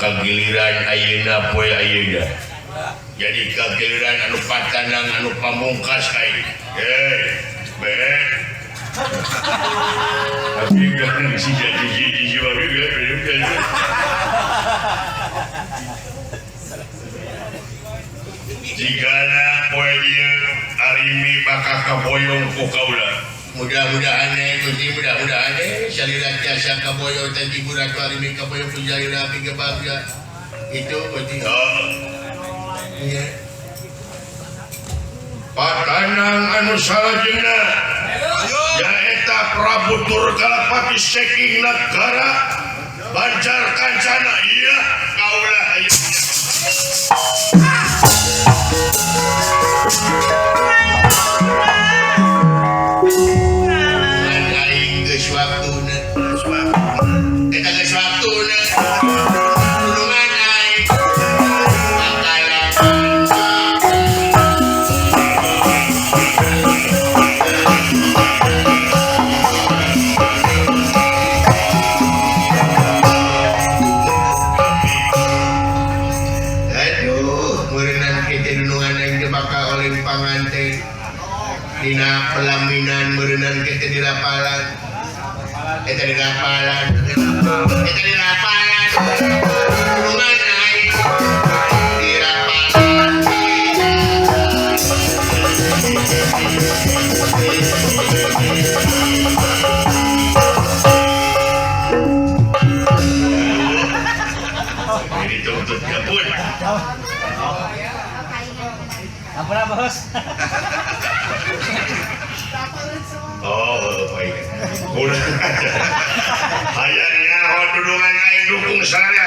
Kagiliran ayeuna poe ayeuna jadi kagiliran anu patanang anu pamungkas aing hei be abdi kan si jadi jiwa jigana poe ieu arimi bakal kaboyong ku kaula mudah-mudahan Gusti mudah-mudahan salira jasa kaboyong teh ibu ratu arimi kaboyong ku jalira abdi gebagja itu Gusti. Iya. Patanang anu salajengna nyaeta Prabu Turgalapati saking nagara Banjar Kancana. Iya kaula ayeuna. Aing geus waktuna. Eta geus waktuna. Tulungan aing. Aduh, meureunnan kitu dunungan aing teh bakal oleh panganten. Dina pelaminan meureunnan kitu dirapalan. Eta dirapalan. Eta dirapalan. Tulungan aing. Dirapalan. Ini tuntut gabun. Ampun bos. Oh, baik. Kurang aja. Hayang nyaho dudungan aing dukung saraya.